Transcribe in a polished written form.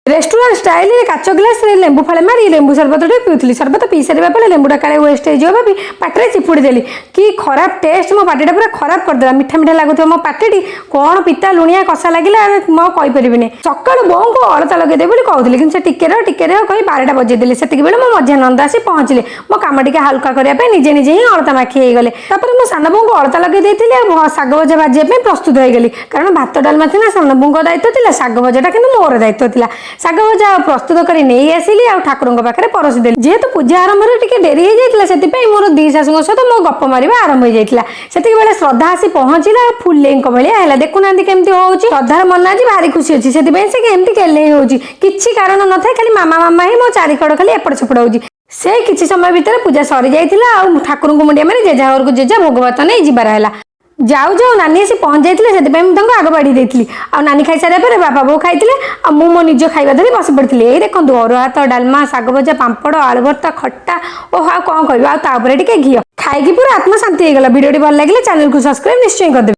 Restaurant ଷ୍ଟାଇଲରେ କାଚ ଗ୍ଲାସରେ ଲେମ୍ବୁ ଫାଳେ ମାରି ଲେମ୍ବୁ ସରବତଟେ ପିଉଥିଲି। ସରବତ ପିଇ ସାରିବା ପରେ ଲେମ୍ବୁଟା କାଳେ ୱେଷ୍ଟ ହେଇଯିବ ଭାବି ପାଟିରେ ଚିପୁଡ଼ି ଦେଲି। କି ଖରାପ ଟେଷ୍ଟ! ମୋ ପାଟିଟା ପୁରା ଖରାପ କରିଦେଲା। ମିଠା ମିଠା ଲାଗୁଥିବ ମୋ ପାଟିଟି କ'ଣ ପିତା ଲୁଣିଆ କଷା ଲାଗିଲା, ମୁଁ ଆଉ କହିପାରିବିନି। ସକାଳୁ ବୋଉଙ୍କୁ ଅଳତା ଲଗେଇଦେବେ ବୋଲି କହୁଥିଲି, କିନ୍ତୁ ସେ ଟିକେ ରହ, ଟିକେ ରହ କହି 12ଟା ବଜେଇଦେଲେ। ସେତିକି ବେଳେ ମୋ ମଝିଆ ନଣନ୍ଦ ଆସି ପହଞ୍ଚିଲେ। ମୋ କାମ ଟିକେ ହାଲୁକା କରିବା ପାଇଁ ନିଜେ ନିଜେ ହିଁ ଅଳତା ମାଖି ହେଇଗଲେ। ତାପରେ ମୋ ସାନ ବୋଉଙ୍କୁ ଅଳତା ଲଗେଇ ଦେଇଥିଲି ଆଉ ଶାଗ ଭଜା ଭାଜିବା ପାଇଁ ପ୍ରସ୍ତୁତ ହେଇଗଲି। କାରଣ ଭାତ ଡାଲମା ଥିଲା ସାନ ବୋଉଙ୍କ ଦାୟିତ୍ୱ ଥିଲା, ଶାଗ ଭଜାଟା କିନ୍ତୁ ମୋର ଦାୟିତ୍ୱ ଥିଲା। ଶାଗ ଭଜା ପ୍ରସ୍ତୁତ କରି ନେଇ ଆସିଲି ଆଉ ଠାକୁରଙ୍କ ପାଖରେ ପରସି ଦେଲି। ଯେହେତୁ ପୂଜା ଆରମ୍ଭରେ ଟିକେ ଡେରି ହେଇଯାଇଥିଲା, ସେଥିପାଇଁ ମୋର ଦି ଶାଶୁଙ୍କ ସହିତ ମୋ ଗପ ମାରିବା ଆରମ୍ଭ ହେଇଯାଇଥିଲା। ସେତିକି ବେଳେ ଶ୍ରଦ୍ଧା ଆସି ପହଞ୍ଚିଲା ଆଉ ଫୁଲେଇଙ୍କ ଭଳିଆ ହେଲା। ଦେଖୁନାହାନ୍ତି କେମିତି ହଉଛି। ଶ୍ରଦ୍ଧାର ମନ ଆଜି ଭାରି ଖୁସି ଅଛି, ସେଥିପାଇଁ ସେ କେମିତି କେଲେଇ ହଉଛି। କିଛି କାରଣ ନଥାଏ, ଖାଲି ମାମା ମାମା ହିଁ ମୋ ଚାରିକଡ଼ ଖାଲି ଏପଟ ସେପଟ ହଉଛି। ସେ କିଛି ସମୟ ଭିତରେ ପୂଜା ସରି ଯାଇଥିଲା ଆଉ ଠାକୁରଙ୍କୁ ମୁଣ୍ଡିଆ ମାରି ଜେଜା ଘରକୁ ଜେଜା ଭୋଗ ଭାତ ନେଇ ଯିବାର ହେଲା। ଯାଉ ଯାଉ ନାନୀ ଆସି ପହଞ୍ଚି ଯାଇଥିଲେ, ସେଥିପାଇଁ ମୁଁ ତାଙ୍କୁ ଆଗ ବାଢ଼ି ଦେଇଥିଲି। ଆଉ ନାନୀ ଖାଇସାରିବା ପରେ ବାପା ବୋଉ ଖାଇଥିଲେ ଆଉ ମୁଁ ମୋ ନିଜ ଖାଇବା ଧରି ବସି ପଡ଼ିଥିଲି। ଏଇ ଦେଖନ୍ତୁ, ଅରୁଆ ଭାତ, ଡାଲମା, ଶାଗ ଭଜା, ପାମ୍ପଡ଼, ଆଳୁ ଭର୍ତ୍ତା, ଖଟା ଓ ଆଉ କ'ଣ କହିବି, ଆଉ ତା ଉପରେ ଟିକେ ଘିଅ। ଖାଇକି ପୁରା ଆତ୍ମା ଶାନ୍ତି ହେଇଗଲା। ଭିଡ଼ିଓଟି ଭଲ ଲାଗିଲେ ଚ୍ୟାନେଲକୁ ସବସ୍କ୍ରାଇବ ନିଶ୍ଚୟ କରିଦେବେ।